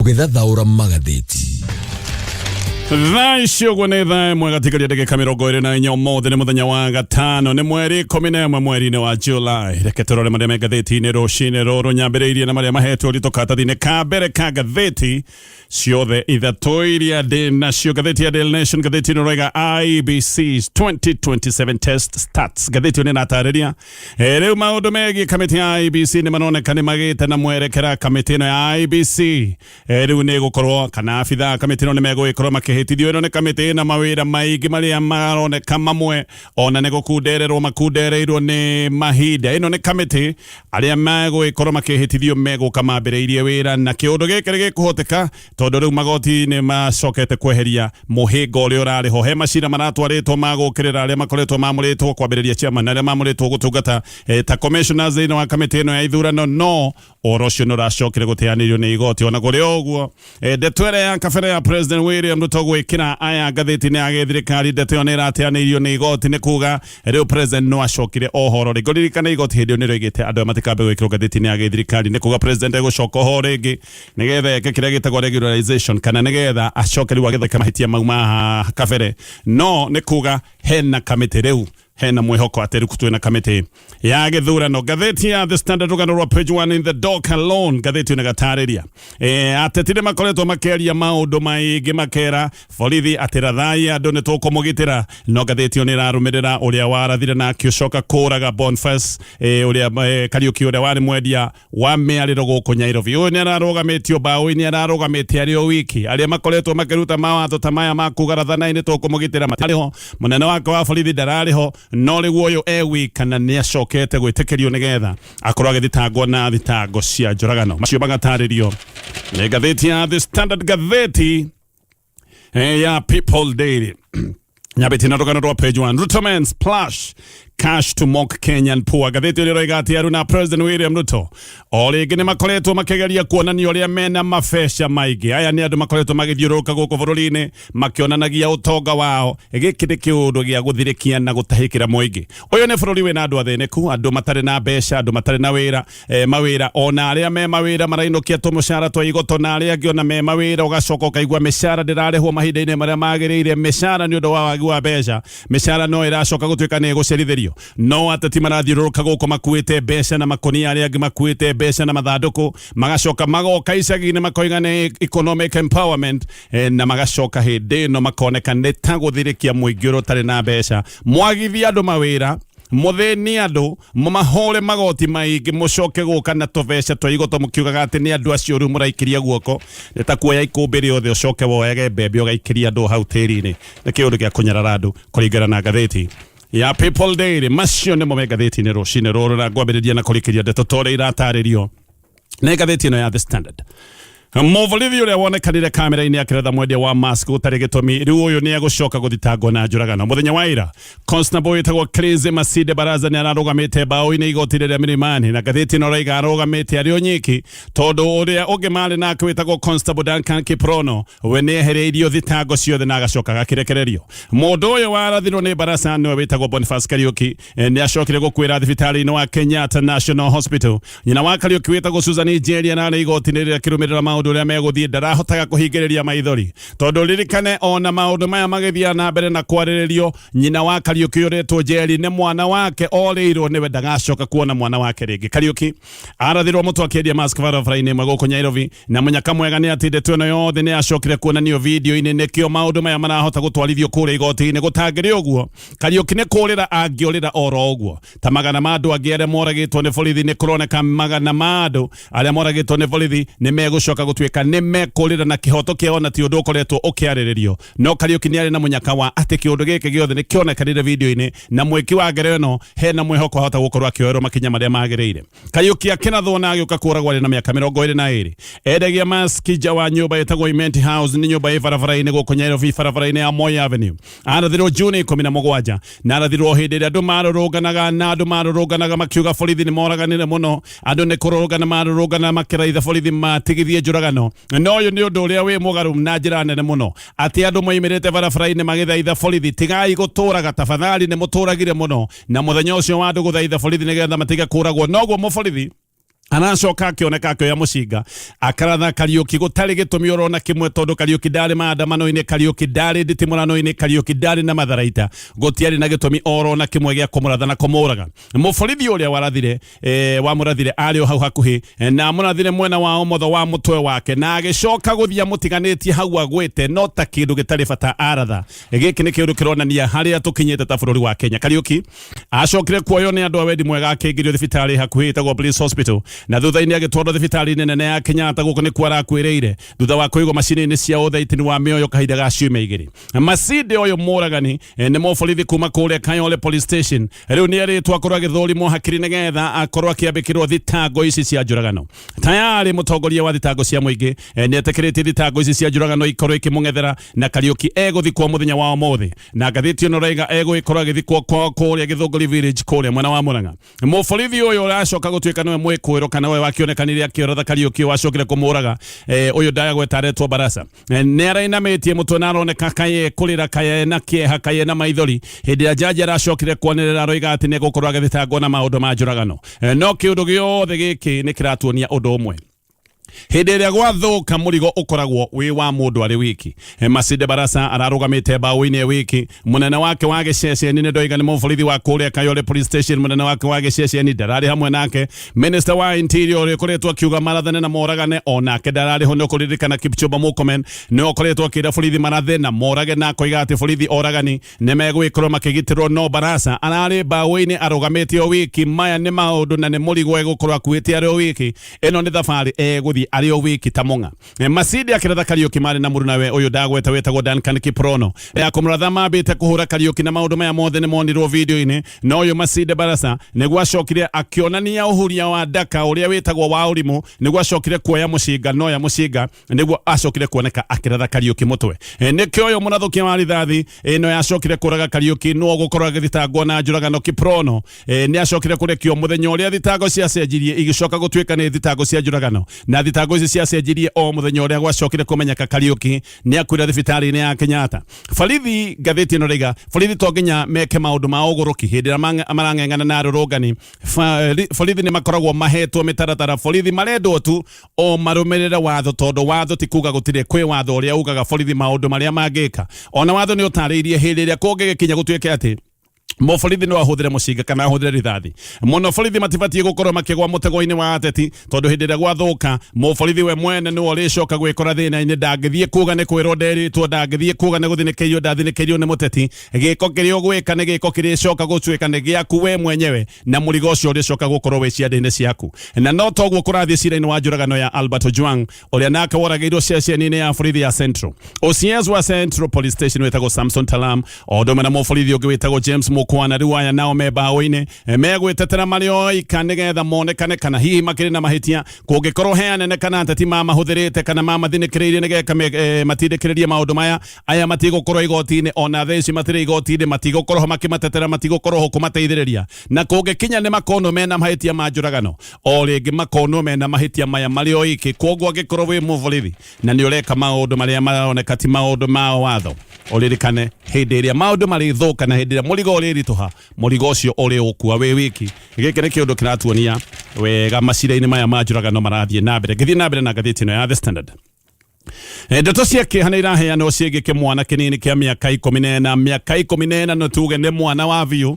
Tũgĩthathaũra magathĩti. Thaa ici ũguo nĩ thaa 1 gatigaria ndagĩka 24. Ũmũthĩ nĩ mũthenya wa gatano, nĩ mweri 11 mweri-inĩ wa July. Reke tũrore marĩa me ngathĩti-inĩ rũcinĩ rũrũ, nyambĩrĩirie na marĩa mahetwo ũritũ karatathi-inĩ ka mbere ka ngathĩti ciothe ithatũ iria ndĩ nacio. Ngathĩti ya Daily Nation, ngathĩti ĩno ĩroiga IEBC's 2027 test starts. Ngathĩti ĩyo nĩ ĩratarĩria rĩu maũndũ megiĩ kamĩtĩ ya IEBC nĩ maroneka nĩ magĩte na mwerekera. Kamĩtĩ ĩno ya IEBC rĩu nĩ ĩgũkorwo kana abithaa kamĩtĩ ĩno nĩ megũgĩkorwo makĩhĩtithio. Ĩno nĩ kamĩtĩ ĩna mawĩra maingĩ marĩa maroneka mamwe ona nĩ gũkundererwo makundereirwo nĩ mahinda. Ĩno nĩ kamĩtĩ arĩa megũgĩkorwo makĩhĩtithio megũka mambĩrĩirie wĩra, na kĩũndũ gĩkĩ nĩ gĩkũhoteka tondũ rĩu magoti nĩ macokete kweheria mũhĩnga ũrĩa ũrarĩ ho. He macira maratwarĩtwo ma gũkĩrĩra arĩa makoretwo mamũrĩtwo kwambĩrĩria chairman, arĩa mamũrĩtwo gũtungata ta commissioners thĩinĩ wa kamĩtĩ ĩno ya ithurano, no ũhoro ũcio nĩ ũracokire gũteanĩrio nĩ igoti. Ona kũrĩ o ũguo, ndeto ĩrĩa ya kabere ya President William Ruto gwĩkĩra aya ngathĩti-inĩ ya gĩthirikari, ndeto ĩyo nĩ ĩrateanĩirio nĩ igoti, nĩ kuga rĩu President no acokire ohoro rĩngĩ. Ũririkane igoti hĩndĩ ĩyo nĩ rĩoigĩte andũ aya matikambe gwĩkĩrwo ngathĩti-inĩ ya gĩthirikari, nĩ kuga President egũcoka ohoro rĩngĩ nĩgetha eke kĩrĩa gĩtagwo regularization, kana nĩgetha acoke rĩu agĩtheke mahĩtia mau ma kabere. No nĩ kuga hena kamĩtĩ rĩu, hena mwĩhoko atĩ rĩu twĩna kamĩtĩ ya gĩthurano. Ngathĩti ya The Standard, rũgano rwa page 1, "In the Dark Alone". Ngathĩti ĩno ĩgatarĩria ateti nĩ makoretwo makĩaria maũndũ maingĩ, makera borithi atĩ rathai andũ nĩ tũkũmũgitĩra, no ngathĩti ĩyo nĩ ĩrarũmĩrĩra ũrĩa warathire na akĩũcoka kũraga Boniface ũrĩa Kariũki, ũrĩa warĩ mwendia wa mĩarĩro gũkũ Nairobi. Ũyũ nĩ ararũgamĩtio mbaũ-inĩ, ararũgamĩte arĩ o wiki. Arĩa makoretwo makĩruta mawatho ta maya ma kuga rathanai nĩ tũkũmũgitĩra matarĩ ho, mũnene wake wa borithi ndararĩ ho, no rĩu ũyũ e wika na nĩ acokete gwĩtĩkĩrio nĩgetha akorwo agĩthitangwo na thitango cia njũragano. Macio magatarĩrio nĩ ngathĩti ya The Standard. Ngathĩti ya People Daily nyambĩtie na rũgano rwa page 1, "Ruto men splash cash to mock Kenyan poor". Ngathĩti ĩrĩa ĩroiga atĩ Aruna President William Ruto o rĩngĩ nĩ makoretwo makĩgeria kuonania ũrĩa mena mabeca maingĩ. Aya nĩ andũ makoretwo magĩthiũrũrũka gũkũ bũrũri-inĩ makĩonanagia ũtonga wao. Gĩkĩ nĩ kĩũndũ gĩa gũthirĩkia na gũtahĩkĩra mũingĩ. Ũyũ nĩ bũrũri wĩna andũ athĩnĩku, andũ matarĩ na mbeca, andũ matarĩ na wĩra, mawĩra, ona arĩa me mawĩra marainũkia tũmũcara twa igoto, na arĩa angĩ ona me mawĩra ũgacoka ũkaigua mĩcara ndĩrarĩhwo mahinda-inĩ marĩa magĩrĩire, mĩcara nĩ ũndũ wa wagi wa mbeca, mĩcara no ĩracoka gũtuĩka nĩ ĩgũcerithĩrio. No ateti marathiũrũrũka gũkũ makuĩte mbeca na makũnia, arĩa angĩ makuĩte mbeca na mathandũkũ, magacoka magoka icagi-inĩ makoiga nĩ economic empowerment, na magacoka hĩndĩ ĩno makoneka nĩ ta gũthirĩkia mũingĩ ũrĩa ũtarĩ na mbeca. Mwagithie andũ mawĩra, mũthĩni andũ, mũmahũre magoti maingĩ, mũcoke gũka na tũbeca twa igoto mũkiugaga atĩ nĩ andũ acio rĩu mũraikĩria guoko. Nĩ ta kuoya ikũmbĩ rĩothe ũcoke woyage mbembe ũgaikĩria andũ hau tĩri-inĩ. Nĩ kĩũndũ gĩa kũnyarara andũ kũringana na ngathĩti ya People Daily. Macio nĩmo me ngathĩti-inĩ rũcinĩ rũrũ, na ngwambĩrĩria na kũrĩkĩria ndeto ta ũrĩa iratarĩrio nĩ ngathĩti ĩno ya The Standard. Mũborithi ũrĩa wonekanire kamera-inĩ akĩratha mwendia wa mask gũtarĩ gĩtũmi, rĩu ũyũ nĩ egũcoka gũthitangwo na njũragano. Mũthenya wa ira, constable wĩtagwo Crazy Masinde Baraza nĩ ararũgamĩte mbaũ-inĩ igoti-inĩ rĩa Milimani, na ngathĩti ĩno ĩroiga arũgamĩte arĩ o nyiki tondũ ũrĩa ũngĩ marĩ nake wĩtagwo Constable Duncan Kiprono we nĩ ehereirio thitango ciothe na agacoka agakĩrekererio. Mũndũ ũyũ warathirwo nĩ Barasa nĩwe wĩtagwo Boniface Kariuki. Nĩ acokire gũkuĩra thibitarĩ-inĩ wa Kenyatta National Hospital. Nyina wa Kariuki wĩtagwo Susan Njeri ararĩ igoti-inĩ rĩrĩa akĩrũmĩrĩra maũndũ ũrĩa megũthiĩ, ndarahotaga kũhingĩrĩria maithori tondũ ririkane ona maũndũ maya magĩthiaga na mbere na kwarĩrĩrio, nyina wa Kariuki ũretwo Njeri nĩ mwana wake orĩirwo nĩwe, ndagacoka kuona mwana wake rĩngĩ. Kariuki arathirwo mũtwe akĩendia mask barabara-inĩ ĩmwe gũkũ Nairobi, na mũnyaka mwega nĩ atĩ ndeto ĩno yothe nĩ yacokire kuonanio video-inĩ, nĩkĩo maũndũ maya marahota gũtwarithio kũrĩa igoti-inĩ. Gũtangĩrĩ ũguo, Kariuki nĩ kũrĩra angĩũrĩra oro ũguo ta magana ma andũ angĩ arĩa moragĩtwo nĩ borithi. Nĩ kũroneka magana ma andũ arĩa moragĩtwo nĩ borithi nĩ megũcoka gũtuĩka nĩ mekũrĩra na kĩhoto kĩao, na ti ũndũ ũkoretwo ũkĩarĩrĩrio. No Kariuki nĩ arĩ na mũnyaka wa atĩ kĩũndũ gĩkĩ gĩothe nĩ kĩonekanire video-inĩ, na mwĩki wa ngero ĩno hena mwĩhoko ahota gũkorwo akĩoerwo makinya marĩa magĩrĩire. Kariuki akĩrathwo na agĩũka kũragwo arĩ na mĩaka 22. Endagia maski nja wa nyũmba ĩtagwo Imenti House, nĩ nyũmba ĩ barabara-inĩ gũkũ Nairobi, barabara-inĩ ya Moi Avenue. Arathirwo Juni 17 na arathirwo hĩndĩ ĩrĩa andũ marũrũnganaga, na andũ marũrũnganaga makiuga borithi nĩ moraganire mũno. Andũ nĩ kũrũrũngana marũrũngana makĩraitha borithi matigithie njũragano, no ũyũ nĩ ũndũ ũrĩa wĩ mũgarũ na njĩra nene mũno, atĩ andũ moimĩrĩte barabara-inĩ magĩthaitha borithi, tigai gũtũraga tafadhali, nĩ mũtũragire mũno. Na mũthenya ũcio wa andũ gũthaitha borithi nĩgetha matige kũragwo, noguo mũborithi Aracoka akĩoneka akĩoya mũcinga akaratha Kariũki gũtarĩ gĩtũmi orona kĩmwe, tondũ Kariũki ndarĩ maandamano-inĩ, Kariũki ndarĩ nditimũrano-inĩ, Kariũki ndarĩ na matharaita, gũtiarĩ na gĩtũmi orona kĩmwe gĩa kũmũratha na kũmũraga. Mũborithi ũrĩa warathire wamũrathire arĩ o hau hakuhĩ na amũrathire mwena wa ũmotho wa mũtwe wake na agĩcoka gũthiĩ amũtiganĩtie hau agwĩte no ta kĩndũ gĩtarĩ bata aratha. Gĩkĩ nĩ kĩũndũ kĩronania harĩa tũkinyĩte ta bũrũri wa Kenya. Kariũki acokire kuoywo nĩ andũ a wendi mwega akĩingĩrio thibitarĩ hakuhĩ ĩtagwo Bliss Hospital na thutha-inĩ agĩtwarwo thibitarĩ-inĩ nene ya Kenyatta. Gũkũ nĩkuo arakuĩrĩire thutha wa kũigwo macini-inĩ cia ũthaitĩri wa mĩoyo kahinda ga ciumia igĩrĩ. Masinde ũyũ mũragani nĩ mũborithi kuma kũrĩa Kayole Police Station rĩu nĩ erĩtwo akorwo agĩthũrimwo hakiri nĩgetha akorwo akĩambĩkĩrwo thitango ici cia njũragano. Tayarĩ mũtongoria wa thitango cia mũingĩ nĩ etĩkĩrĩtie thitango ici cia njũragano ikorwo ikĩmũng'ethera na Kariũki egũthikwo mũthenya wa ũmũthĩ, na ngathĩti ĩno raiga egũgĩkorwo agĩthikwo kwao kũrĩa Gĩthũngũri Village kũrĩa mwena wa Murang'a. Mũborithi ũyũ ũracoka gũtuĩka nĩwe mwĩkũĩrwo kana we wakĩonekanire akĩoratha Kariũki wacokire kũmũraga, ũyũ ndagweta aretwo Barasa, nĩ arainamĩtie mũtwe na aroneka kaĩ kũrĩra, kaĩ na kĩeha, kaĩ na maithori hĩndĩ ĩrĩa jaji aracokire kwanĩrĩra aroiga atĩ nĩ egũkorwo agĩthitangwo na maũndũ ma njũragano. No kĩũndũ gĩothe gĩkĩ nĩ kĩratuonia ũndũ ũmwe: hĩndĩ ĩrĩa gwathũka mũrigo ũkoragwo wĩ wa mũndũ arĩ wiki. Masinde Barasa ararũgamĩte mbaũ-inĩ wiki. Mũnene wake wa gĩceceni nĩ ndoiga nĩ mũborithi wa kũrĩa Kayole Police Station, mũnene wake wa gĩceceni ndararĩ hamwe nake. Minister wa Interior ũrĩa ũkoretwo akiuga marathane na moragane onake ndararĩ ho. Nĩ ũkũririkana Kipchumba Murkomen nĩ ũkoretwo akĩra borithi marathe na morage na akoiga atĩ borithi oragani nĩ megũgĩkorwo makĩgitĩrwo, no Barasa ararĩ mbaũ-inĩ arũgamĩte o wiki. Maya nĩ maũndũ na nĩ mũrigo egũkorwo akuĩte arĩ o wiki. Ĩno nĩ thabarĩ egũthiĩ arĩ o wiki ta mũng'a. Masinde akĩratha Kariũki marĩ na mũrunawe ũyũ ndagweta wĩtagwo Duncan Kiprono. Ya kũmũratha mambĩte kũhũra Kariũki na maũndũ maya mothe nĩ monirwo video-inĩ, no ũyũ Masinde Barasa nĩguo acokire akĩonania ũhuria wa ndaka ũrĩa wĩtagwo wa ũrimũ, nĩguo acokire kuoya mũcinga, noya mũcinga nĩguo acokire kuoneka akĩratha Kariũki mũtwe. Nĩkĩo ũyũ mũrathũkia wa rithathi ĩno yacokire kũraga Kariũki nĩwe ũgũkorwo agĩthitangwo na njũragano. Kiprono nĩ acokire kũrekio mũthenya ũrĩa thitango ciacenjirie igĩcoka gũtuĩka nĩ thitango cia njũragano, na thitango ici ciacenjirie o mũthenya ũrĩa gwacokire kũmenyeka Kariũki nĩ akuire thibitarĩ-inĩ ya Kenyatta. Borithi, ngathĩti ĩno raiga borithi to nginya meke maũndũ ma ũgũrũki hĩndĩ ĩrĩa marang'eng'ana na arũrũngani. Borithi nĩ makoragwo mahetwo mĩtaratara, borithi marendwo tu o marũmĩrĩre watho, tondũ watho ti kuga gũtirĩ, kwĩ watho ũrĩa ugaga borithi maũndũ marĩa mangĩka. Ona watho nĩ ũtarĩirie hĩndĩ ĩrĩa kũngĩgĩkinya gũtuĩke atĩ mũborithi no ahũthĩre mũcinga kana ahũthĩre rithathi mũno. Borithi matibatiĩ gũkorwo makĩgwa mũtego-inĩ wa ateti, tondũ hĩndĩ ĩrĩa gwathũka mũborithi we mwene nĩwe ũrĩcoka gwĩkora thĩna-inĩ. Ndangĩthiĩ kuga nĩ kwĩrwo nderĩtwo, ndangĩthiĩ kuga nĩ gũthinĩkĩirio ndathinĩkĩirio nĩ mũteti. Gĩko kĩrĩa ũgwĩka nĩ gĩko kĩrĩcoka gũtuĩka nĩ gĩaku we mwenyewe, na mũrigo ũcio ũrĩcoka gũkorwo wĩ ciande-inĩ ciaku. Na no toguo kũrathiĩ cira-inĩ wa njũragano ya Albert Ojwang ũrĩa nake woragĩirwo ceceni-inĩ ya borithi ya Central. OCS wa Central Police Station wĩtagwo Samson Talam o ũndũ ũmwe na mũborithi ũngĩ wĩtagwo James Mukwana, rĩu aya nao me mbaũ-inĩ megwĩtetera marĩ oika nĩgetha monekane kana hihi makĩrĩ na mahĩtia, kũngĩkorwo he anene kana ateti mamahũthĩrĩte kana mamathinĩkĩrĩirie nĩgetha matindĩkĩrĩrie maũndũ maya. Aya matigũkorwo igoti-inĩ, ona thaa ici matirĩ igoti-inĩ, matigũkorwo ho makĩmatetera, matigũkorwo ho kũmateithĩrĩria. Na kũngĩkinya nĩ makonwo mena mahĩtia ma njũragano, o rĩngĩ makonwo mena mahĩtia maya marĩ oiki. Kwoguo angĩkorwo wĩ mũborithi na nĩ ũreka maũndũ marĩa maroneka ti maũndũ ma watho, ũririkane hĩndĩ ĩrĩa maũndũ marĩthũka na hĩndĩ ĩrĩa mũrigo ũrĩritũha, mũrigo ũcio ũrĩũkua wĩ wiki. Gĩkĩ nĩ kĩũndũ kĩratuonia wega macira-inĩ maya ma njũragano marathiĩ na mbere. Ngĩthiĩ na mbere na ngathĩti ĩno ya The Standard, ndeto cia kĩeha nĩ iraheanwo ciĩgiĩ kĩmwana kĩnini kĩa mĩaka 14. Mĩaka 14 no tuge nĩ mwana wa biũ,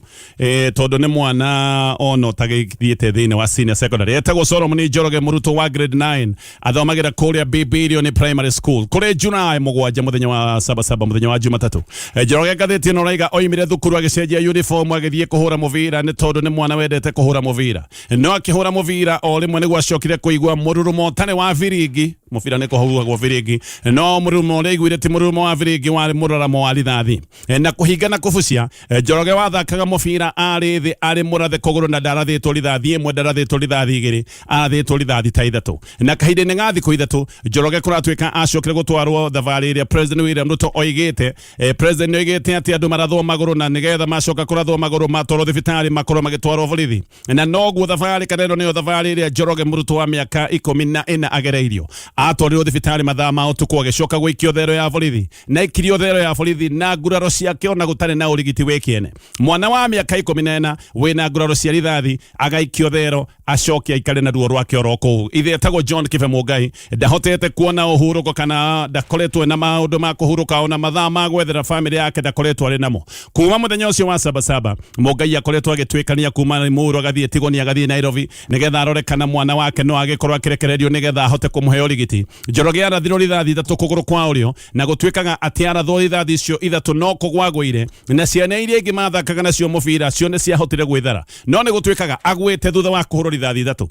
tondũ nĩ mwana ona ũtagĩthiĩte thĩinĩ wa senior secondary. Etagwo Solomon Njoroge, mũrutwo wa grade 9, athomagĩra kũrĩa Bibilioni Primary School. Kũrĩ July 7, mũthenya wa sabasaba, mũthenya wa Jumatatũ, Njoroge, ngathĩti ĩno raiga, oimire thukuru agĩcenjia uniform agĩthiĩ kũhũra mũbira, nĩ tondũ nĩ mwana wendete kũhũra mũbira. No akĩhũra mũbira o rĩmwe nĩguo acokire kũigua mũrurumo ũtarĩ wa biringi. Mũbira nĩ kũhuhagwo biringi, no mũrurumo ũrĩa aiguire ti mũrurumo wa biringi, warĩ mũraramo wa rithathi. Na kũhinga na kũbucia, Njoroge wathakaga mũbira arĩ thĩ arĩ mũrathe kũgũrũ, na ndarathĩtwo rithathi ĩmwe, ndarathĩtwo rithathi igĩrĩ, arathĩtwo rithathi ta ithatũ. Na kahinda-inĩ ga thikũ 3 Njoroge kũratuĩka acokire gũtwarwo thabarĩ ĩrĩa President William Ruto oigĩte. President nĩoigĩte atĩ andũ marathwo magũrũ, na nĩgetha macoka kũrathwo magũrũ matwarwo thibitarĩ makorwo magĩtwarwo borithi. Na noguo thabarĩ, kana ĩno nĩyo thabarĩ ĩrĩa Njoroge mũrutwo wa mĩaka 14 agereirio. Atwarirwo thibitarĩ mathaa ma ũtukũ, agĩcoka gũikio thero ya borithi, na ikirio thero ya borithi na nguraro ciake ona gũtarĩ na ũrigiti wĩ kĩene. Mwana wa mĩaka 14 wĩna nguraro cia rithathi agaikio thero, acoke aikare na ruo rwake oro kũu. Ithe etagwo John Kibe Mũngai, ndahotete kuona ũhurũko kana ndakoretwo na maũndũ ma kũhurũka, ona mathaa ma gwethera famĩlĩ yake ndakoretwo arĩ namo. Kuma mũthenya ũcio wa Sabasaba, Mũngai akoretwo agĩtuĩkania kuma Limuru agathiĩ Tigoni, agathiĩ Nairobi, nĩgetha arore kana mwana wake no agĩkorwo akĩrekererio nĩgetha ahote kũmũhe ũrigiti. Njoroge arathirwo rithathi 3 kũgũrũ kwa ũrĩo, na gũtuĩkaga atĩ arathwo rithathi icio 3 no kũgwa agũire, na ciana iria ingĩ mathakaga nacio mũbira cio nĩ ciahotire gwĩthara, no nĩ gũtuĩkaga agwĩte thutha wa kũhũrwo rithathi 3.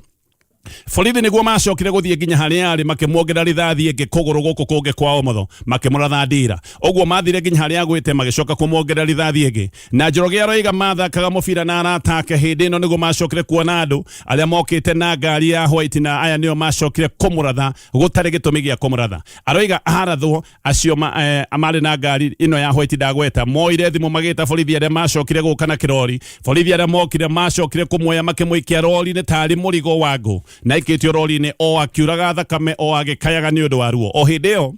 Borithi nĩguo macokire gũthiĩ nginya harĩa arĩ, makĩmuongerera rithathi ĩngĩ kũgũrũ gũkũ kũngĩ kwa ũmotho, makĩmũratha ndira. Ũguo mathire nginya harĩa agwĩte, magĩcoka kũmuongerera rithathi ĩngĩ. Na Njoroge aroiga mathakaga mũbira na arata ake hĩndĩ ĩno nĩguo macokire kuona andũ arĩa mokĩte na ngari ya white, na aya nĩo macokire kũmũratha gũtarĩ gĩtũmi gĩa kũmũratha. Aroiga arathwo acio marĩ na ngari ĩno ya white ndagweta moire thimũ magĩta borithi arĩa macokire gũka na kĩrori. Borithi arĩa mokire macokire kũmuoya makĩmũikia rori-inĩ tarĩ mũrigo wa ngũ, na aikĩtio rori-inĩ o akiuraga thakame o agĩkayaga nĩ ũndũ wa ruo. O hĩndĩ ĩyo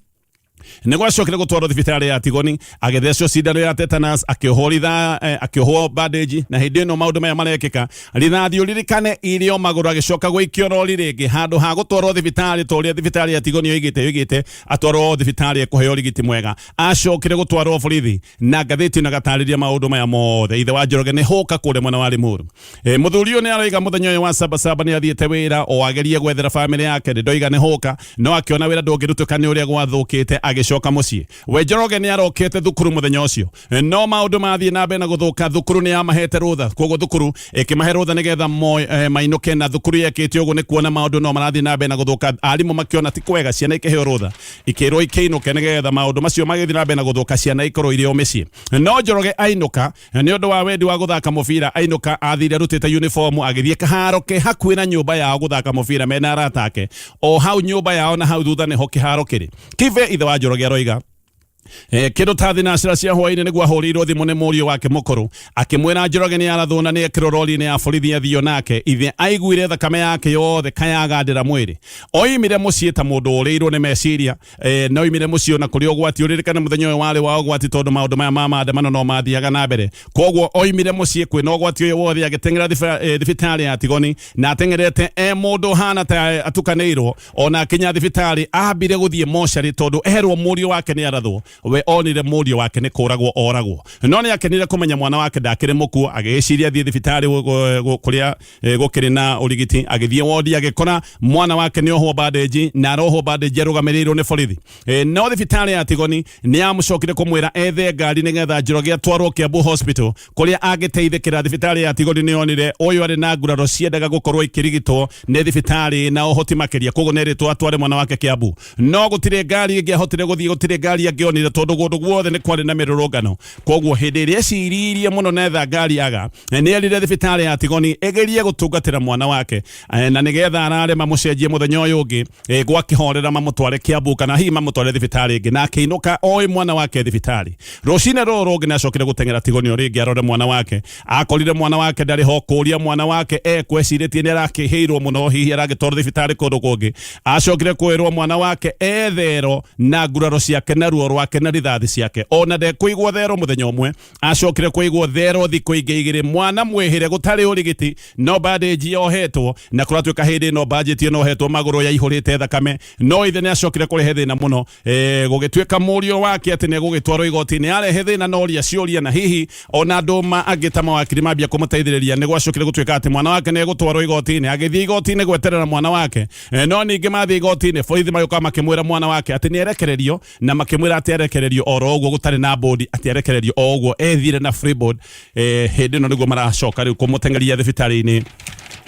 nĩ gwacokire gũtwarwo thibitarĩ ya Tigoni, agĩthecwo cindano ya tetanus, akĩohwo ritha, akĩohwo bandage. Na hĩndĩ ĩno maũndũ maya marekĩka, rithathi ũririkane irio magũrũ, agĩcoka gũikio rori rĩngĩ handũ ha gũtwarwo thibitarĩ ta ũrĩa thibitarĩ ya Tigoni yoigĩte atwarwo thibitarĩ ekũheo ũrigiti mwega. Acokire gũtwarwo borithi, na ngathĩti ĩno ĩgatarĩria maũndũ maya mothe. Ithe wa Njoroge nĩ hũka kũrĩa mwena wa Limuru. Mũthuri ũyũ nĩ aroiga mũthenya ũyũ wa Sabasaba nĩ athiĩte wĩra o agerie gwethera famĩlĩ yake, nĩ ndoiga nĩ hũka, no akĩona wĩra ndũngĩrutĩka nĩ ũrĩa gwathũkĩte, agĩcoka mũciĩ. We Njoroge nĩ arokete thukuru mũthenya ũcio, no maũndũ mathiĩ na mbere na gũthũka, thukuru nĩ yamahete rũtha, koguo thukuru ĩkĩmahe rũtha nĩgetha mainũke, na thukuru yekĩte ũguo nĩ kuona maũndũ no marathiĩ na mbere na gũthũka. Arimũ makĩona ti kwega ciana ikĩheo rũtha, ikĩrwo ikĩinũke nĩgetha maũndũ macio magĩthiĩ na mbere na gũthũka ciana ikorwo irĩ o mĩciĩ. No Njoroge ainũka nĩ ũndũ wa wendi wa gũthaka mũbira, ainũka athire arutĩte uniform, agĩthiĩ kaharo ke hakuhĩ na nyũmba yao gũthaka mũbira mena arata ake. O hau nyũmba yao na hau thutha nĩho kĩharo kĩrĩ. Kibe ithe wa Njoroge aroiga kĩndũ ta thinacĩra cia hwaĩ-inĩ nĩguo ahũrĩirwo thimũ nĩ mũriũ wake mũkũrũ, akĩmwĩra Njoroge nĩ arathwo na nĩ ekĩrwo rori-inĩ ya borithi athio nake. Ithe aiguire thakame yake yothe kayagandĩra mwĩrĩ. Oimire mũciĩ ta mũndũ ũrĩirwo nĩ meciria, na oimire mũciĩ ona kũrĩ ũgwati. Ũririkane mũthenya ũyũ warĩ wa ũgwati tondũ maũndũ maya ma maandamano no mathiaga na mbere. Koguo oimire mũciĩ kwĩna ũgwati ũyũ wothe, agĩteng'era thibitarĩ ya Tigoni, na ateng'erete e mũndũ ũhana ta atukanĩirwo. Ona akinya thibitarĩ ambire gũthiĩ mocarĩ tondũ erwo mũriũ wake nĩ arathwo. We onire mũriũ wake nĩ kũragwo oragwo, no nĩ akenire kũmenya mwana wake ndakĩrĩ mũkuo. Agĩgĩciria athiĩ thibitarĩ kũrĩa gũkĩrĩ na ũrigiti. Agĩthiĩ wodi agĩkora mwana wake nĩ ohwo bandage, na arohwo bandage arũgamĩrĩirwo nĩ borithi. No thibitarĩ ya Tigoni nĩ yamũcokire kũmwĩra ethe ngari nĩgetha Njoroge atwarwo Kiambu Hospital kũrĩa angĩteithĩkĩra. Thibitarĩ ya Tigoni nĩ yonire ũyũ arĩ na nguraro ciendaga gũkorwo ikĩrigitwo nĩ thibitarĩ na ũhoti makĩria, koguo nĩ erĩtwo atware mwana wake Kiambu. No gũtirĩ ngari ĩngĩahotire gũthiĩ, gũtirĩ ngari angĩonire tondũ kũndũ guothe nĩ kwarĩ na mĩrũrũngano. Koguo hĩndĩ ĩrĩa eciririe mũno na etha ngari aga, nĩ erire thibitarĩ ya Tigoni ĩgerie gũtungatĩra mwana wake, na nĩgetha arare mamũcenjie mũthenya ũyũ ũngĩ gwakĩhorera mamũtware Kiambu kana hihi mamũtware thibitarĩ ĩngĩ. Na akĩinũka oĩ mwana wake thibitarĩ. Rũcinĩ rũrũ rũngĩ nĩ acokire gũteng'era Tigoni o rĩngĩ arore mwana wake. Akorire mwana wake ndarĩ ho, kũria mwana wake ekwecirĩtie nĩ arakĩhĩirwo mũno, hihi aragĩtwarwo thibitarĩ kũndũ kũngĩ. Acokire kwĩrwo mwana wake ethero na nguraro ciake na ruo rwake na rithathi ciake, ona ndekũigwo thero mũthenya ũmwe. Acokire kũigwo thero thikũ ingĩ 2, mwana mwĩhĩre gũtarĩ ũrigiti, no bandage yohetwo, na kũratuĩka hĩndĩ ĩno bandage ĩno yohetwo magũrũ yaihũrĩte thakame. No ithe nĩ acokire kũrehe thĩna mũno, gũgĩtuĩka mũriũ wake atĩ nĩ egũgĩtwarwo igoti-inĩ. Arehe thĩna na oria ciũria, na hihi ona andũ angĩ ta mawakiri mambia kũmũteithĩrĩria, nĩ gwacokire gũtuĩka atĩ mwana wake nĩ egũtwarwo igoti-inĩ. Agĩthiĩ igoti-inĩ gweterera mwana wake, no ningĩ mathiĩ igoti-inĩ borithi magĩũka makĩmwĩra mwana wake atĩ nĩ erekererio, na makĩmwĩra atĩ arekererio oro ũguo gũtarĩ na bodi, atĩ arekererio o ũguo ethire na free board. Hĩndĩ ĩno nĩguo maracoka rĩu kũmũteng'eria thibitarĩ-inĩ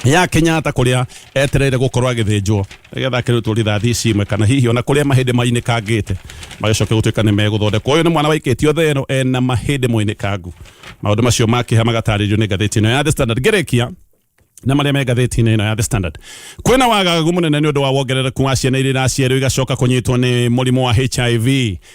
ya Kenyatta kũrĩa etereire gũkorwo agĩthĩnjwo nĩgetha akĩrutwo rithathi ici imwe, kana hihi ona kũrĩa mahĩndĩ mainĩkangĩte magĩcoke gũtuĩka nĩ megũthondekwo. Ũyũ nĩ mwana waikĩtio thero ena mahĩndĩ moinĩkangu. Maũndũ macio ma kĩeha magatarĩrio nĩ ngathĩti ĩno ya The Standard. Ngĩrĩkia Na marĩa me ngathĩti-inĩ ĩno ya The Standard, kwĩna wagagu mũnene nĩ ũndũ wa wongerereku wa ciana iria iraciarwo igacoka kũnyitwo nĩ mũrimũ wa HIV.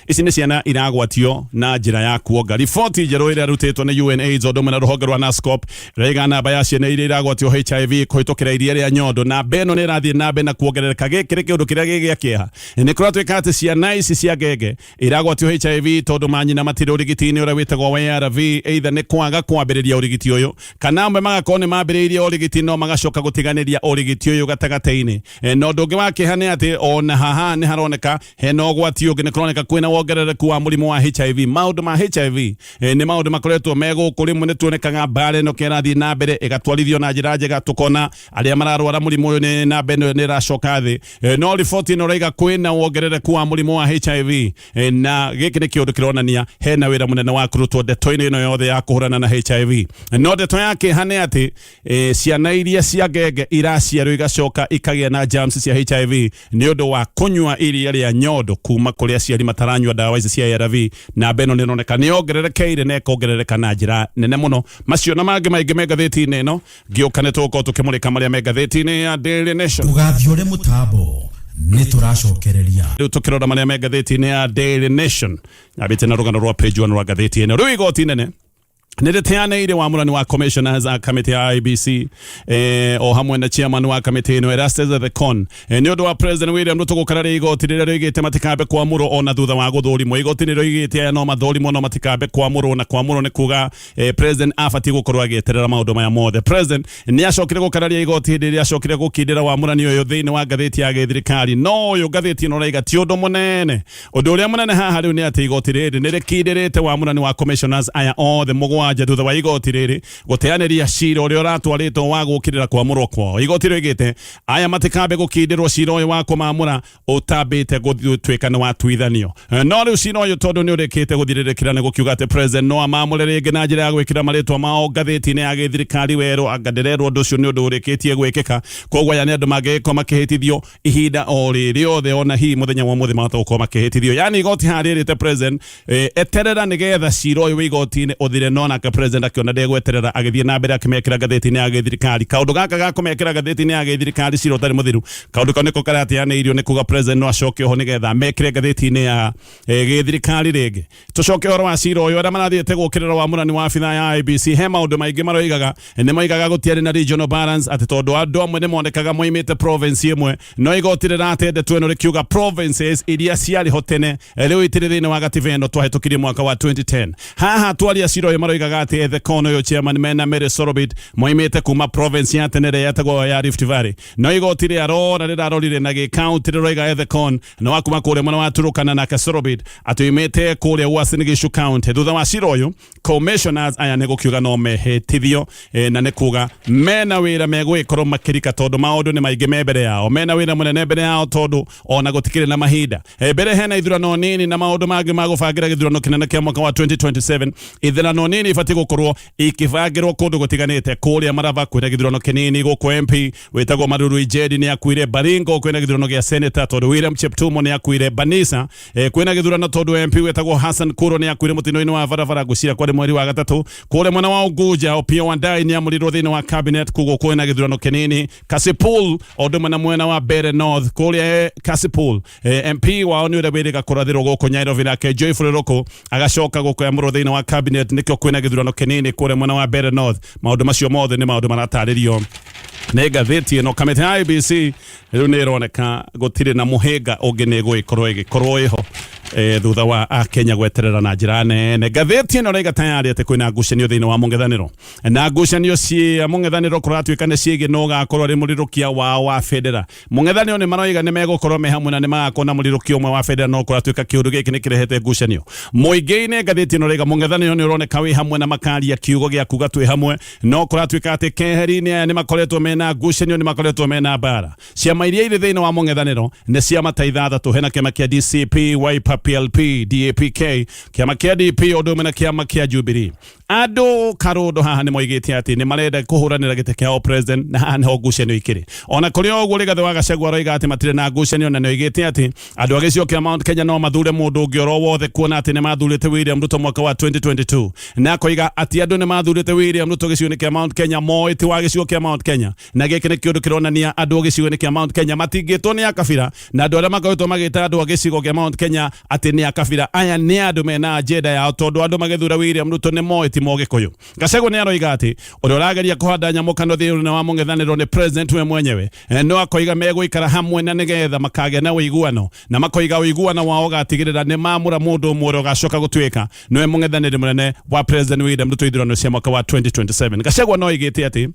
Ici nĩ ciana iragwatio na njĩra ya kuonga. Riboti njerũ ĩrĩa ĩrutĩtwo nĩ UNAIDS o ũndũ ũmwe na rũhonge rwa NASCOP ĩraiga namba ya ciana iria iragwatio HIV kũhĩtũkĩra iria rĩa nyondo namba ĩno nĩ ĩrathiĩ na mbere na kuongerereka. Gĩkĩ nĩ kĩũndũ kĩrĩa gĩ gĩa kĩeha, nĩ kũratuĩka atĩ ciana ici cia ngenge iragwatio HIV tondũ manyina matirĩ ũrigiti-inĩ ũrĩa wĩtagwo wa ARV, either nĩ kwaga kwambĩrĩria ũrigiti ũyũ kana amwe magakorwo nĩ mambĩrĩirie ũrigiti no magacoka gũtiganĩria ũrigiti ũyũ gatagatĩ-inĩ. Na ũndũ ũngĩ wa kĩeha nĩ atĩ ona haha nĩ haroneka hena ũgwati ũngĩ, nĩ kũroneka kwĩna wongerereku wa mũrimũ wa HIV. Maũndũ ma HIV nĩ maũndũ makoretwo me gũkũ, rĩmwe nĩ tuonekaga mbara ĩno kĩrathiĩ na mbere ĩgatwarithio na njĩra njega, tũkona arĩa mararwara mũrimũ ũyũ nĩ namba ĩno nĩ ĩracoka thĩ. No riboti ĩno ĩraiga kwĩna wongerereku wa mũrimũ wa HIV, na gĩkĩ nĩ kĩũndũ kĩronania hena wĩra mũnene wa kũrutwo ndeto-inĩ ĩno yothe ya kũhũrana na HIV. No ndeto ya kĩeha nĩ atĩ ciana iria cia ngenge iraciarwo igacoka ikagĩa na germs cia HIV nĩ ũndũ wa kũnyua iria rĩa nyondo kuma kũrĩ aciari mataranyua ndawa ici cia ARV, namba ĩno nĩ ĩroneka nĩ yongererekeire na ĩkongerereka na njĩra nene mũno. Macio na mangĩ maingĩ me ngathĩti-inĩ ĩno. Ngĩũka nĩ tũgũkorwo tũkĩmũrĩka marĩa me ngathĩti-inĩ ya Daily Nation. Ndũgathiore mũtambo, nĩ tũracokereria. Rĩu tũkĩrora marĩa me ngathĩti-inĩ ya Daily Nation, nyambĩte na rũgano rwa page 1 rwa ngathĩti ĩno. Rĩu igoti nene nĩ rĩteanĩire wamũrani wa commissioners a kamĩtĩ ya IEBC, o hamwe na chairman wa kamĩtĩ ĩno Erastus Ethekon, nĩ ũndũ wa President William Ruto gũkararia igoti rĩrĩa rĩoigĩte matikambe kwamũrwo ona thutha wa gũthũrimwo. Igoti nĩ rĩoigĩte aya no mathũrimwo no matikambe kwamũrwo, na kwamũrwo nĩ kuga president abatiĩ gũkorwo agĩeterera maũndũ maya mothe. President nĩ acokire gũkararia igoti hĩndĩ ĩrĩa acokire gũkindĩra wamũrani ũyũ thĩinĩ wa ngathĩti ya gĩthirikari, no ũyũ ngathĩti ĩno ũraiga ti ũndũ mũnene. Ũndũ ũrĩa mũnene haha rĩu nĩ atĩ igoti rĩrĩ nĩ rĩkindĩrĩte wamũrani wa commissioners aya othe mũgwanja thutha wa igoti rĩrĩ gũteanĩria cira ũrĩa ũratwarĩtwo wa gũkĩrĩra kwamũrwo kwao. Igoti rĩoigĩte aya matikambe gũkindĩrwo cira ũyũ wa kũmamũra ũtambĩte gũtuĩka nĩ watuithanio. No rĩu cira ũyũ tondũ nĩ ũrĩkĩte gũthirĩrĩkĩra, nĩ gũkiuga atĩ president no amamũre rĩngĩ na njĩra ya gwĩkĩra marĩtwa mao ngathĩti-inĩ ya gĩthirikari werũ. Anga ndĩrerwo ũndũ ũcio nĩ ũndũ ũrĩkĩtie gwĩkĩka, koguo aya nĩ andũ mangĩgĩkorwo makĩhĩtithio ihinda o rĩ rĩothe, ona hihi mũthenya wa ũmũthĩ mahota gũkorwo makĩhĩtithio. Yani igoti harĩa rĩrĩte president eterera nĩgetha cira ũyũ wĩ igoti-inĩ ũthire, no nake president akĩona ndegweterera, agĩthiĩ na mbere akĩmekĩra ngathĩti-inĩ ya gĩthirikari. Kaũndũ gaka ga kũmekĩra ngathĩti-inĩ ya gĩthirikari cira ũtarĩ mũthiru, kaũndũ kau nĩko karateanĩirio nĩ kuga president no acoke oho nĩgetha amekĩre ngathĩti-inĩ ya gĩthirikari rĩngĩ. Tũcoke ũhoro wa cira ũyũ, arĩa marathiĩte gũkĩrĩra wamũrani wa abithaa ya IEBC he maũndũ maingĩ maroigaga. Nĩ moigaga gũtiarĩ na regional balance, atĩ tondũ andũ amwe nĩ monekaga moimĩte province ĩmwe, no igoti rĩrate ndeto ĩno rĩkiuga provinces iria ciarĩ ho tene rĩu itirĩ thĩinĩ wa gatiba ĩno twahĩtũkirie mwaka wa 2010. Haha twaria cira ũyũ maroigaga atĩ Ethekon ũyũ chairman mena Mary Sorobit moimĩte kuma province ya tene ĩrĩa yetagwo ya Rift Valley, no igoti rĩarora rĩrarorire na gĩkaunti rĩroiga Ethekon nĩ wa kuma kũrĩa mwena wa Turukana, nake Sorobit atĩ oimĩte kũrĩa Uasin Gishu County. Thutha wa cira ũyũ, commissioners aya nĩ gũkiuga no mehĩtithio, na nĩ kuga mena wĩra megũgĩkorwo makĩrika tondũ maũndũ nĩ maingĩ me mbere yao, mena wĩra mũnene mbere yao tondũ ona gũtikĩrĩ na mahinda. Mbere hena ithurano nini na maũndũ mangĩ ma gũbangĩra gĩthurano kĩnene kĩa mwaka wa 2027. Ithurano nini ibatiĩ gũkorwo ikĩbangĩrwo kũndũ gũtiganĩte. Kũrĩa Maraba kwĩna gĩthurano kĩnini, gũkũ MP wĩtagwo Maruru Ijedi nĩ akuire. Baringo kwĩna gĩthurano gĩa senator tondũ William Cheptumo nĩ akuire. Banisa kwĩna gĩthurano tondũ MP wĩtagwo Hassan Kuro nĩ akuire mũtino-inĩ wa barabara, ngwĩciria kwarĩ mweri wa gatatũ. Kũrĩa mwena wa Unguja, Opiyo Wandayi nĩ amũrirwo thĩinĩ wa cabinet, koguo kwĩna gĩthurano kĩnini. Kasipul o ũndũ ũmwe na mwena wa Mbeere North, kũrĩa Kasipul, MP wao nĩ ũrĩa wĩrĩga kũrathĩrwo gũkũ Nairobi, nake Joyful Ruku agacoka gũkũamũrwo thĩinĩ wa cabinet, nĩkĩo kwĩna gĩthurano kĩnini kũrĩa mwena wa Mbeere North. Maũndũ macio mothe nĩ maũndũ maratarĩrio nĩ ngathĩti ĩno. Kamĩtĩ ya IEBC rĩu nĩ ĩroneka gũtirĩ na mũhĩnga ũngĩ nĩ ĩgũgĩkorwo ĩgĩkorwo ĩho, thutha wa akenya gweterera na njĩra nene. Ngathĩti ĩno ĩraiga tayarĩ atĩ kwĩna ngucanio thĩinĩ wa mũng'ethanĩro, na ngucanio cia mũng'ethanĩro kũratuĩka nĩ ciĩgiĩ no ũgakorwo arĩ mũrirũkia wao wa bendera. Mũng'ethanĩro nĩ maroiga nĩ megũkorwo me hamwe na nĩ magakorwo na mũrirũkia ũmwe wa bendera, no kũratuĩka kĩũndũ gĩkĩ nĩ kĩrehete ngucanio mũingĩ-inĩ. Ngathĩti ĩno ĩraiga mũng'ethanĩro nĩ ũroneka wĩ hamwe na makaria kiugo gĩa kuga twĩ hamwe, no kũratuĩka atĩ keheri-inĩ aya nĩ makoretwo mena ngucanio, nĩ makoretwo mena mbara. Ciama iria irĩ thĩinĩ wa mũng'ethanĩro nĩ ciama ta ithathatũ. Hena kĩama kĩa DCP, Wiper, PLP, DAPK, kĩama kĩa DP ũndũ ũmwe na kĩama kĩa Jubilee. Andũ karũndo haha nĩ moigĩte atĩ nĩ marenda kũhũranĩra gĩtĩ kĩa president, na haha nĩho ngucanio ikĩrĩ. Ona kũrĩ o ũguo, Rigathĩ wa Gachagua aroiga atĩ matirĩ na ngucanio, na nĩ oigĩte atĩ andũ a gĩcigo kĩa Mount Kenya no mathure mũndũ ũngĩ oro wothe, kuona atĩ nĩ mathurĩte William Ruto mwaka wa 2022, na akoiga atĩ andũ nĩ mathurĩte William Ruto gĩcigo-inĩ kĩa Mount Kenya moĩ ti wa gĩcigo kĩa Mount Kenya, na gĩkĩ nĩ kĩũndũ kĩronania andũ a gĩcigo-inĩ kĩa Mount Kenya matingĩtwo nĩ akabira, na andũ arĩa makoretwo magĩta andũ a gĩcigo kĩa Mount Kenya atĩ nĩ akabira, aya nĩ andũ mena agenda yao, tondũ andũ magĩthura William Ruto nĩ moĩ ti Mũgĩkũyũ. Gachagua nĩ aroiga atĩ ũrĩa ũrageria kũhanda nyamũkano thĩinĩ wa mũng'ethanĩro nĩ president we mwenyewe. No akoiga megũikara hamwe na nĩgetha makagĩa na ũiguano, na makoiga ũiguano wao ũgatigĩrĩra nĩ mamũra mũndũ ũmwe ũrĩa ũgacoka gũtuĩka nĩwe mũng'ethanĩri mũnene wa President William Ruto ithurano cia mwaka wa 2027. Gachagua no oigĩte atĩ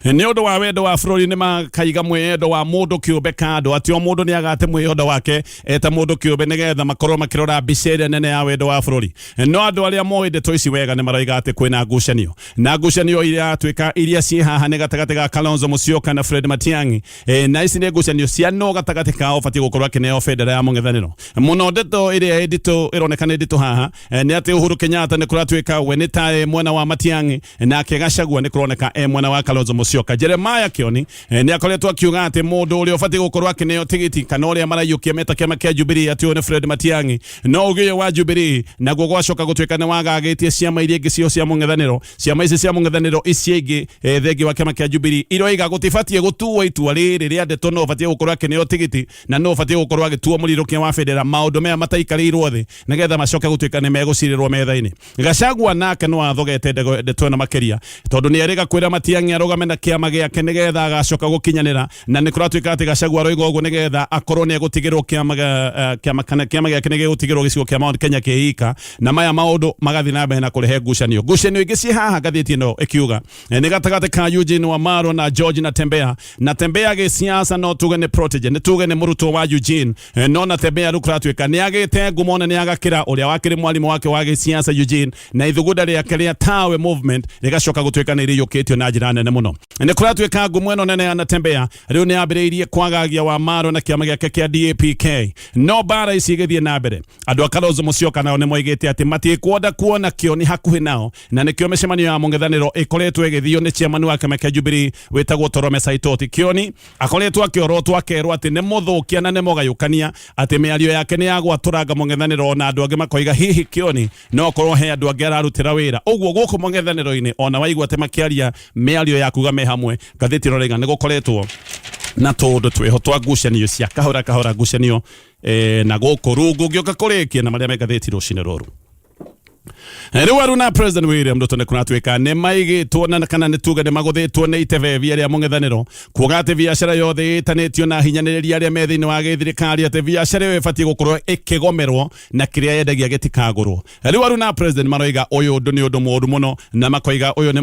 nĩ ũndũ wa wendo wa bũrũri nĩ makaiga mwĩyendo wa mũndũ kĩũmbe kando, atĩ o mũndũ nĩ agate mwĩyendo wake eta mũndũ kĩũmbe nĩgetha makorwo makĩrora mbica ĩrĩa nene ya wendo wa bũrũri. No andũ arĩa moĩ ndeto ici wega nĩ maroiga atĩ kwĩna ngucanio, na ngucanio iratuĩka iria ciĩ haha nĩ gatagatĩ ga Kalonzo Musyoka na Fred Matiang'i. Na ici nĩ ngucanio cia no gatagatĩ kao batiĩ gũkorwo akĩneo bendera ya mũng'ethanĩro mũno. Ndeto ĩrĩa nditũ ĩroneka nĩ nditũ haha nĩ atĩ Uhuru Kenyatta nĩ kũratuĩka we nĩ ta e mwena wa Matiang'i, nake Gachagua nĩ kũroneka e mwena wa Kalonzo Musyoka. Jeremiah Kioni nĩ akoretwo akiuga atĩ mũndũ ũrĩa ũbatiĩ gũkorwo akĩneo tigiti kana ũrĩa maraiyũkia meta kĩama kĩa Jubilee atĩ ũyũ nĩ Fred Matiang'i. No uge ũyũ wa Jubilee naguo gwacoka gũtuĩka nĩ wagagĩtie ciama iria ingĩ cio cia mũng'ethanĩro. Ciama ici cia mũng'ethanĩro ici ingĩ, thengi wa kĩama kĩa Jubilee, iroiga gũtibatiĩ gũtuo itua rĩrĩ rĩa ndeto no ũbatiĩ gũkorwo akĩneo tigiti na no ũbatiĩ gũkorwo agĩtuo mũrirũkia wa bendera, maũndũ maya mataikarĩirwo thĩ nĩgetha macoke gũtuĩka nĩ megũcirĩrwo metha-inĩ. Gachagua nake no athogete ndeto ĩno makĩria, tondũ nĩ erĩga kwĩra Matiang'i arũgame na kĩama gĩake nĩgetha agacoka gũkinyanĩra, na nĩ kũratuĩka atĩ Gachagua aroiga ũguo nĩgetha akorwo nĩ egũtigĩrwo kĩama kana kĩama gĩake nĩ gĩgũtigĩrwo gĩcigo kĩa Mount Kenya kĩika, na maya maũndũ magathiĩ na mbere na kũrehe ngucanio. Ngucanio ingĩ ciĩ haha, ngathĩti ĩno ĩkiuga, nĩ gatagatĩ ka Eugene Wamalwa na George Natembeya. Natembeya gĩsiasa no tuge nĩ protege, nĩ tuge nĩ mũrutwo wa Eugene. No Natembeya rĩu kũratuĩka nĩ agĩte ngumo na nĩ agakĩra ũrĩa wakĩrĩ mwarimũ wake wa gĩsiasa Eugene, na ithugunda rĩake rĩa Tawe Movement rĩgacoka gũtuĩka nĩ rĩiyũkĩtio na njĩra nene mũno. Nĩ kũratuĩka ngumo ĩno nene ya Natembeya rĩu nĩ yambĩrĩirie kwagagia Wamalwa na kĩama gĩake kĩa DAPK. No mbara ici igĩthiĩ na mbere, andũ a Kalonzo Musyoka nao nĩ moigĩte atĩ matikwenda kuona Kĩoni hakuhĩ nao, na nĩkĩo mĩcemanio ya mũng'ethanĩro ĩkoretwo ĩgĩthio nĩ chairman wa kĩama kĩa Jubilee wĩtagwo Torome Saitoti. Kĩoni akoretwo akĩorotwo akerwo atĩ nĩ mũthũkia na nĩ mũgayũkania, atĩ mĩario yake nĩ ya gwatũranga mũng'ethanĩro, na andũ angĩ makoiga hihi Kĩoni no korwo he andũ angĩ ararutĩra wĩra ũguo gũkũ mũng'ethanĩro-inĩ, ona waigua atĩ makĩaria mĩario ya kuga me hamwe. Ngathĩti ĩno rĩga nĩ gũkoretwo na tũũndũ twĩho twa ngucanio cia kahora kahora ngucanio na gũkũ rungu ngĩũka kũrĩkia na marĩa me ngathĩti rũcinĩ rũrũ. Rĩu aruna President William Ruto nĩ kũratuĩka nĩ maigĩtwo na kana nĩ tuge nĩ magũthĩtwo nĩ itebebia rĩa mũng'ethanĩro kuoga atĩ biacara yothe ĩtanĩtio na hinyanĩrĩria arĩa me thĩinĩ wa gĩthirikari, atĩ biacara ĩyo ĩbatiĩ gũkorwo ĩkĩgomerwo na kĩrĩa yendagia gĩtikagũrwo. Rĩu aruna president maroiga ũyũ ũndũ nĩ ũndũ mũũru mũno, na makoiga ũyũ nĩ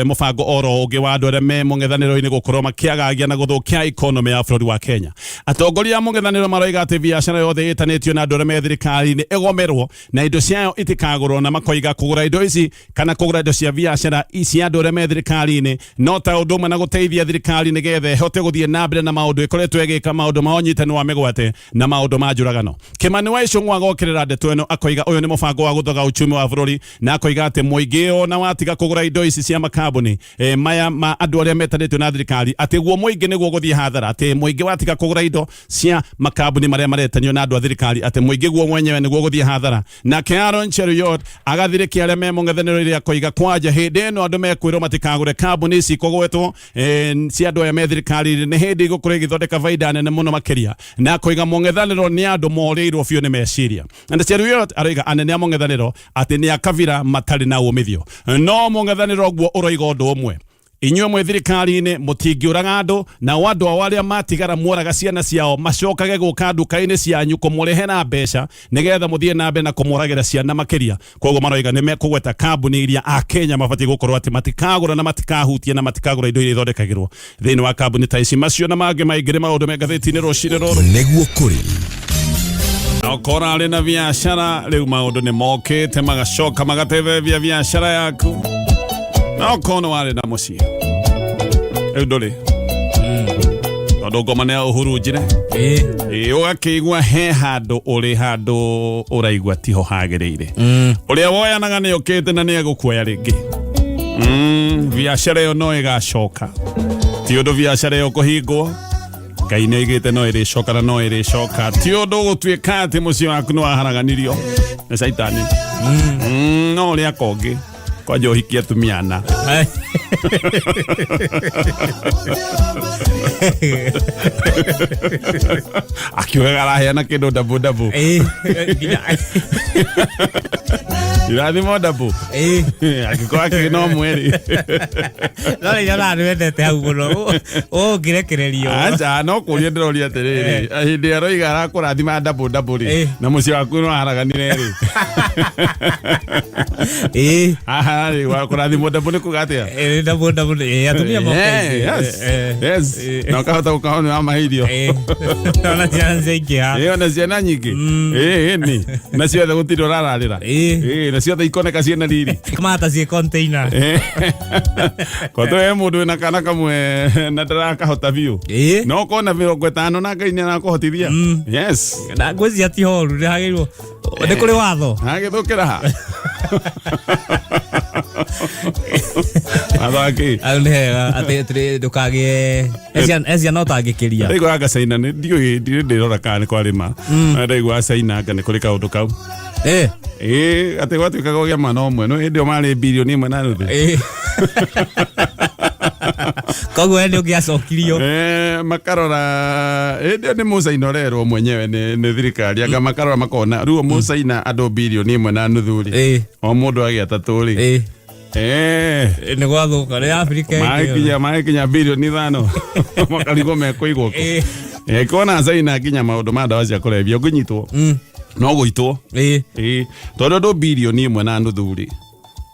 mũbango oro ũngĩ wa andũ arĩa me mũng'ethanĩro-inĩ gũkorwo makĩagagia na gũthũkia economy ya bũrũri wa Kenya. Atongoria a mũng'ethanĩro maroiga atĩ biacara yothe ĩtanĩtio na andũ arĩa me thirikari-inĩ ĩgomerwo na indo ciayo itikagũrwo, na makoiga kũgũra indo ici kana kũgũra indo cia biacara cia andũ arĩa me thirikari-inĩ no ta ũndũ ũmwe na gũteithia thirikari nĩgetha ĩhote gũthiĩ na mbere na maũndũ ĩkoretwo ĩgĩka, maũndũ ma ũnyitani wa mĩgwate na maũndũ ma njũragano. Kimani wa Ichung'wa agokĩrĩra ndeto ĩno, akoiga ũyũ nĩ mũbango wa gũthoga uchumi wa bũrũri, na akoiga atĩ mũingĩ ona watiga kũgũra indo ici cia makambuni maya ma andũ arĩa metanĩtio na thirikari, atĩ guo mũingĩ nĩguo gũthiĩ hathara, atĩ mũingĩ watiga kũgũra indo cia makambuni marĩa maretanio na andũ a thirikari, atĩ mũingĩ guo mwenyewe nĩguo gũthiĩ hathara. Nake Aaron Cheruiyot agathirĩkia arĩa me mũng'ethanĩro ĩrĩa, akoiga kwanja hĩndĩ ĩno andũ mekwĩrwo matikagũre kambuni ici kũgwetwo cia andũ aya me thirikari nĩ hĩndĩ igũkorwo igĩthondeka baida nene mũno makĩria, na akoiga mũng'ethanĩro nĩ andũ morĩirwo biũ nĩ meciria. Na Cheruiyot aroiga anene a mũng'ethanĩro atĩ nĩ akabira matarĩ na umithio. No mũng'ethanĩro guo ũroiga ũndũ ũmwe: inyuĩ mwĩ thirikari-inĩ mũtingĩũraga andũ, nao andũ ao arĩa matigara muoraga ciana ciao macokage gũka nduka-inĩ cianyu kũmũrehera mbeca nĩgetha mũthiĩ na mbere na kũmũragĩra ciana makĩria. Koguo maroiga nĩ mekũgweta kambuni iria Akenya mabatiĩ gũkorwo atĩ matikagũra na matikahutia na matikagũra indo iria ithondekagĩrwo thĩinĩ wa kambuni ta ici. Macio na mangĩ maingĩ nĩ maũndũ me ngathĩti-inĩ rũcinĩ rũrũ. Nĩguo kũrĩ. Okorwo arĩ na biacara, rĩu maũndũ nĩ mokĩte magacoka magatebebia biacara yaku, na okorwo nĩ warĩ na mũciĩ, rĩu ndũrĩ. Tondũ ngoma nĩ ya ũhurunjire. Ĩĩ, ũgakĩigua he handũ ũrĩ, handũ ũraigua tiho hagĩrĩire. Ũrĩa woyanaga nĩ okĩte na nĩ egũkuoya rĩngĩ. Biacara ĩyo no ĩgacoka, ti ũndũ biacara ĩyo kũhingwo. Ngai nĩ oigĩte no ĩrĩcoka na no ĩrĩcoka. Ti ũndũ gũtuĩka atĩ mũciĩ waku nĩ waharaganirio nĩ caitani. No ũrĩa kongĩ kwanja ũhikie atumia ana. Akiugaga araheana kĩndũ ndabu ndabu. Irathimo ndabu. Angĩkorwo akĩrĩ no mweri. No rä ona nä wendete hau må no å ngä rekererio. Aca, no kũria ndĩroria atĩrĩrĩ, hĩndĩ ĩrĩa aroiga arakũrathima ndabu ndabu rĩ, na mũciĩ waku no haraganire rĩ, haha rĩ, kũrathimwo ndabu nĩ kuga atĩa? Ndabu ndabu, atumia moka aingĩ. Yes. Na ũkahota gũkorwo nĩ wamahe irio. Ona ciana ciaingĩha. Ona ciana nyingĩ. Ĩĩ, nĩ na ciothe gũtirĩ ũrararĩra. Na ciothe ikoneka ciĩna riri. Mata ciĩ container. Koto he mũndũ wĩna kana kamwe na ndarakahota biũ, no kona 50 na Ngai nĩ arakũhotithia. Yes. Na ngwĩciria ti horu, nĩ hagĩrĩirwo nĩ kũrĩ watho. Agĩthũkĩra ha watho akĩ? Hau nĩ hega atĩ atĩ ndũkagĩe he ciana ũtangĩkĩria. Ndaigua anga China nĩ ndiũĩ, ndirĩ ndĩrora kana nĩ kwarĩma. Ndaigua China anga nĩ kũrĩ kaũndũ kau. Ĩĩ, atĩ gwatuĩkaga ũgĩa mwana ũmwe no hĩndĩ ĩyo marĩ 1.5 bilioni. Koguo we nĩ ũngĩacokirio. Makarora hĩndĩ ĩyo nĩ mũcaina ũrerwo mwenyewe nĩ thirikari, anga makarora makona rĩu mũcaina andũ 1.5 bilioni rĩ, o mũndũ agĩa atatũ rĩ, Nĩ gwathũka nĩ Afrika ĩngĩ. Magĩkinya 5 bilioni makarigwo mekũigwo kũ. Kona China nginya maũndũ ma ndawa cia kũrebia ũngĩnyitwo no gũitwo. Ĩĩ, tondũ andũ 1.5 bilioni rĩ,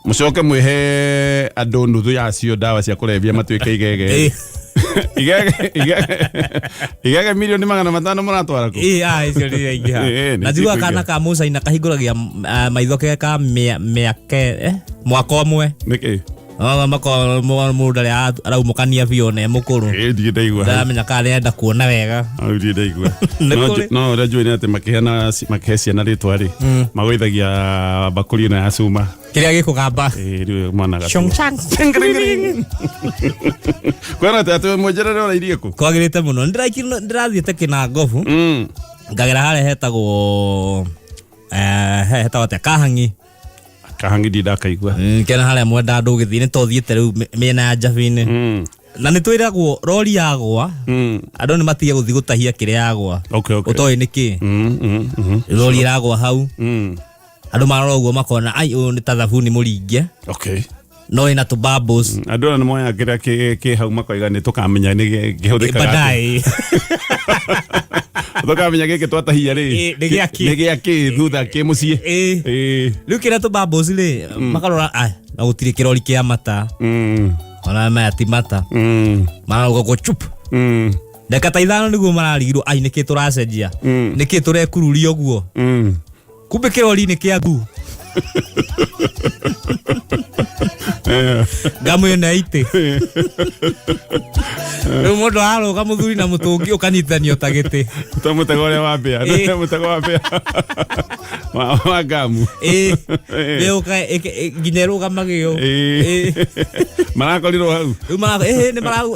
mũcoke mwĩhe andũ nuthu yacio ndawa cia kũrebia matuĩke igege. Igege 500 milioni mũratwara kũ? Ĩĩ, ah, icio nĩ iraingĩha. Nĩ Na njiguaga cikũingĩha. kana ka mũcaina kahingũragia maitho ke ka mĩaka mwaka ũmwe. Nĩkĩ? Makorwo mũndũ ndarĩ araumũkania biũ na e mũkũrũ. Ĩĩ, ndirĩ ndaigua. Ndaramenya kana nĩarenda kuona wega. Hau ndirĩ ndaigua. Nĩ No kũrĩ. No ũrĩa njũĩ nĩ atĩ makĩhe ciana rĩtwa rĩ, magũithagia mbakũri ĩno ya cuma. Kĩrĩa gĩkũgamba. Ĩĩ, rĩu mwana gatua. Chong chang. Kwĩna atĩ mwenjerere ũrairie kũ? Kwagĩrĩte mũno. Ndĩrathiĩte Kĩnangobu. Ngagera harĩa hetagwo hetagwo atĩa, Kahangi. Kahangi ndi ndakaigua. Kena harĩa mwenda andũ ũgĩthiĩ nĩ tothiĩte rĩu mĩena ya Njabinĩ. Na nĩ twĩragwo rori yagwa andũ nĩ matige gũthiĩ gũtahia kĩrĩa yagwa. Ũtoĩ nĩ kĩ. Rori ĩragwa hau. Andũ marora ũguo makona ai ũyũ nĩ ta thabuni mũringe. No ĩna tũ bubbles. Andũ aya nĩ moyaga kĩrĩa kĩ hau makoiga nĩ tũkamenya nĩ kĩhũthĩkaga atĩa. Baadaye. Tũkamenya gĩkĩ twatahia rĩ, Ĩ, nĩ gĩa kĩ? Nĩ gĩa kĩ thutha kĩ mũciĩ. Rĩu kĩrĩa tũ bubbles rĩ, makarora ai na gũtirĩ kĩrori kĩa mata. Ona maya ti mata. Marauga go chup. Ndagĩka ta 5 nĩguo mararigirwo ai nĩkĩ tũracenjia. Nĩkĩ tũrekururia ũguo. Kumbe kĩrori nĩ kĩa ngu. Ngamu ĩno ya itĩ. Rĩu mũndũ ararũga mũthuri na mũtũngi ũkanyitithanio ta gĩtĩ. Ta mũtego ũrĩa wa mbĩa. Mũtego wa mbĩa wa ngamu. Ĩĩ. Ĩũka nginya ĩrũgamage ũũ. Marakorirwo hau. Rĩu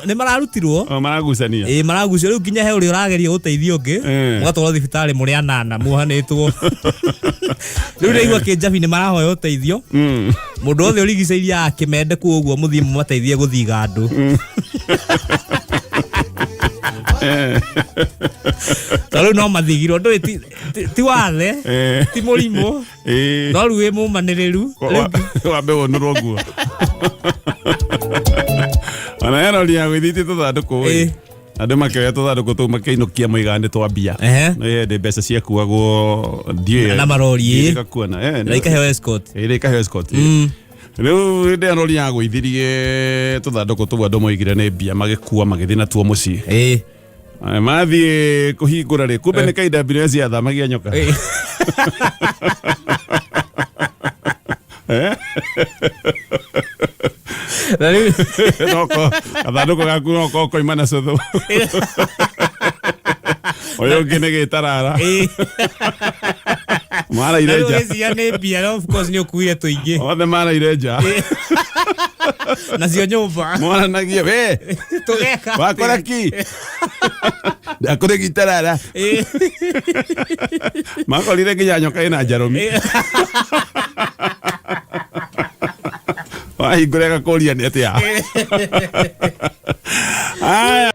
nĩ mararutirwo. O, maragucania. Ĩĩ, maragucio rĩu nginya he ũrĩa ũrageria gũteithia ũngĩ. Mũgatwarwo thibitarĩ mũrĩ anana muohanĩtwo. Rĩu ndaigua kĩnjabi nĩ marahoya ũteithio. Mũndũ wothe ũrigicĩirie akĩmende kuo ũguo mũthiĩ mũmateithie gũthiga andũ. Tondũ rĩu no mathigirwo ndũĩ ti wathe, ti mũrimũ, no rĩu wĩ mũmanĩrĩru. Wambe wonũrwo nguo ona erori ya gwĩthitie tũthandũkũ ĩ. Andũ makĩoya tũthandũkũ tũu makĩinũkia moigaga nĩ twa mbia. Nĩ hĩndĩ mbeca ciakuagwo ndiũĩ Na marori, ĩ. Igakuana Na ikaheo escort. Ĩ, ikaheo escort. Rĩu hĩndĩ ĩyo rori yagũithirie tũthandũkũ tũu andũ moigire nĩ mbia, magĩkua magĩthiĩ natuo mũciĩ. Mathiĩ kũhingũra rĩ, kumbe nĩ KWS yathamagia nyoka. Na rĩu Noko gathandũkũ gaku noko koima na cũthũ. Ũyũ ũngĩ nĩ gĩtarara. Maraire Na rĩu nja. ũgĩciria nĩ mbia na of course nĩ ũkuire tũingĩ. Othe maraire nja. Nacio nyũmba. Moranagie we Tũgeka. wakora ki. Ndakũrĩ gitarara. Makorire nginya nyoka ĩna njarũmi. Wahingũra ĩgakũria nĩ atĩa. Aya.